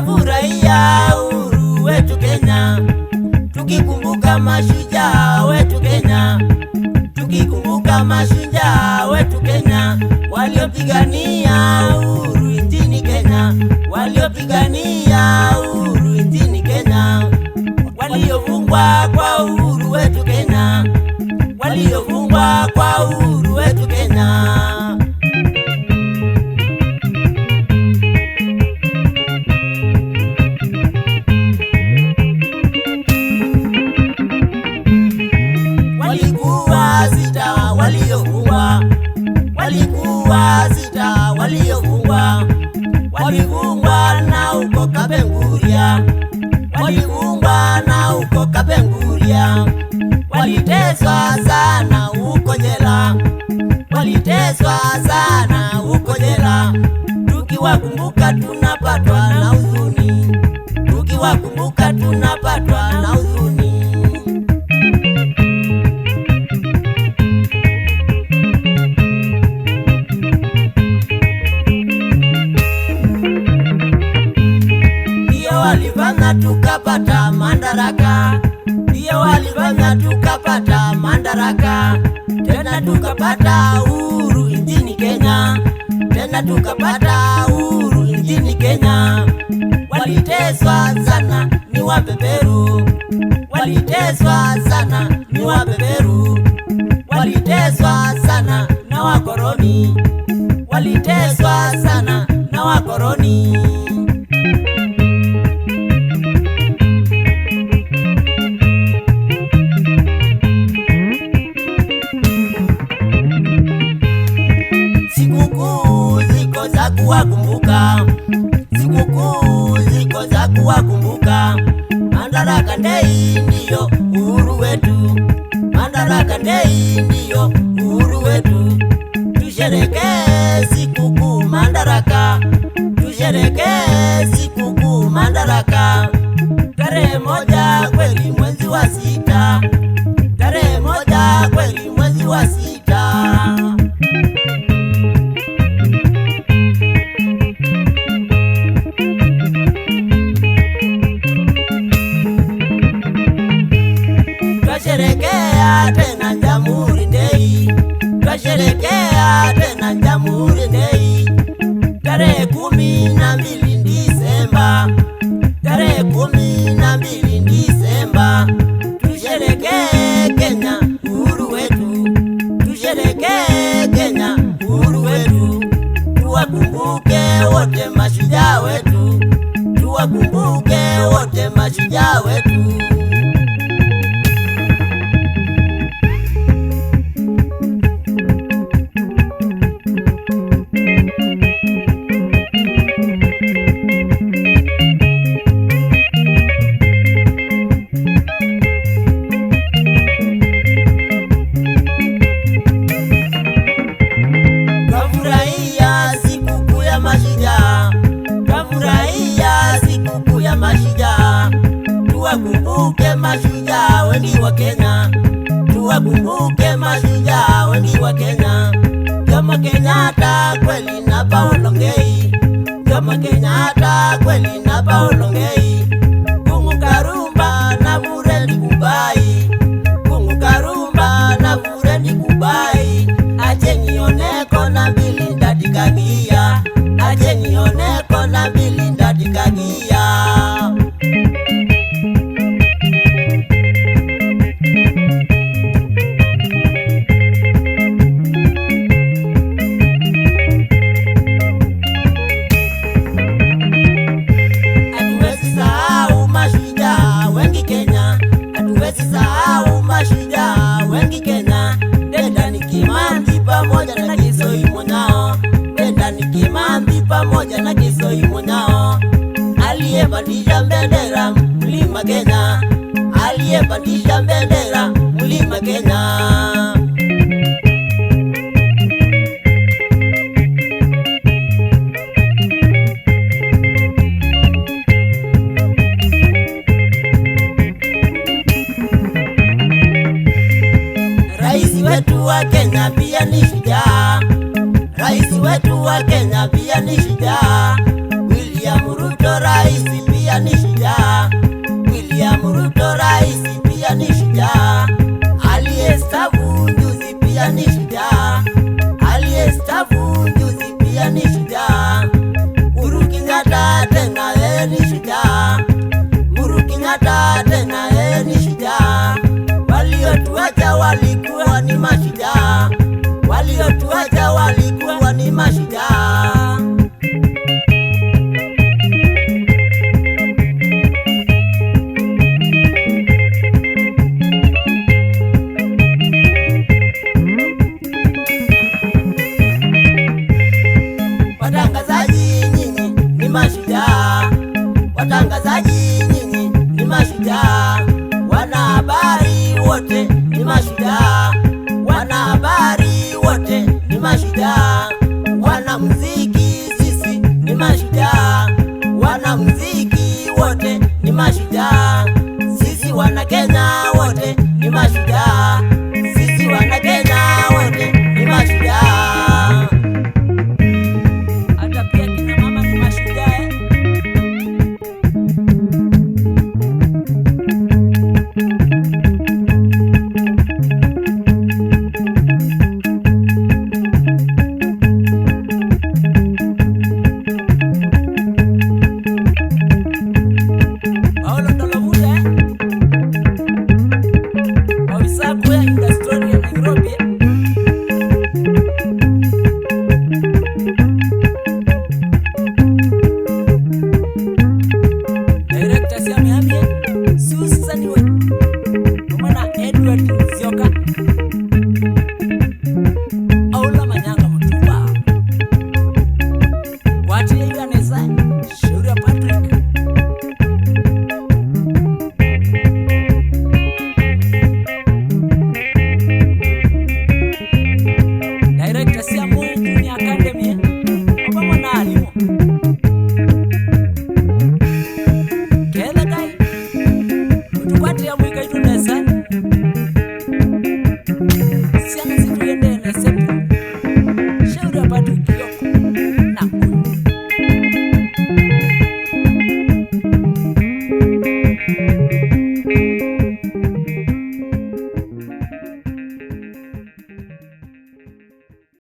Twafurahia uhuru wetu Kenya, tukikumbuka mashujaa wetu Kenya, tukikumbuka mashujaa wetu Kenya, waliopigania uhuru nchini Kenya, waliopigania uhuru nchini Kenya, waliofungwa kwa uhuru wetu Kenya, waliofungwa kwa uhuru wetu Kenya. Walikuwa sita waliofungwa, walikuwa sita waliofungwa, walifungwa na uko Kapenguria, walifungwa na uko Kapenguria, waliteswa sana huko jela, waliteswa sana huko jela. Tukiwakumbuka tunapatwa na huzuni, tukiwakumbuka tunapatwa na huzuni. Ndio walifanya tukapata madaraka, ndio walifanya tukapata madaraka, tena tukapata uhuru nchini Kenya, tena tukapata uhuru nchini Kenya. Waliteswa sana ni wabeberu, waliteswa sana ni wabeberu, waliteswa sana na wakoloni, waliteswa sana na wakoloni. Sikukuu ziko za kuwakumbuka, sikukuu ziko za kuwakumbuka. Madaraka Day ndiyo uhuru wetu, Madaraka Day ndiyo uhuru wetu. Tusherekee sikukuu Madaraka, tusherekee sikukuu Madaraka. Tarehe 1 kweli mwezi wa 6, tarehe 1 kweli mwezi wa 6. Twasherekea tena Jamhuri Day, twasherekea tena Jamhuri Day. Tarehe 12 Disemba, tarehe 12 Disemba. Tusherekee Kenya uhuru wetu, tusherekee Kenya uhuru wetu. Tuwakumbuke wote mashujaa wetu, tuwakumbuke wote mashujaa wetu. Twafurahia sikukuu ya mashujaa, twafurahia sikukuu ya mashujaa. Tuwakumbuke mashujaa wengi wa Kenya, tuwakumbuke mashujaa wengi wa Kenya. Jomo Kenyatta kweli na Paulo Ngei, Jomo Kenyatta kweli na Paulo Ngei. Kungu Karumba na Murendi Kubai, Kungu Karumba na Murendi Kubai. Ache nioneko na mbili ndadikagia, ache nioneko na mbili ndadikagia. Hatuwezi sahau mashujaa wengi Kenya, hatuwezi sahau mashujaa wengi Kenya. Dedan Kimathi pamoja na Kisoi Munyao, Dedan Kimathi pamoja na Kisoi Munyao, aliyepandisha bendera mlima Kenya, aliyepandisha bendera mlima Kenya. Rais wetu wa Kenya pia ni shujaa, rais wetu wa Kenya pia ni shujaa. William William Ruto rais pia ni shujaa. William Ruto rais pia ni shujaa. Aliyestaafu juzi pia ni shujaa. Aliyestaafu juzi pia ni shujaa. Uhuru Kenyatta tena yeye ni shujaa. Uhuru Kenyatta tena yeye ni shujaa. Waliotuacha walikuwa ni mashujaa. Waliotuacha walikuwa ni mashujaa.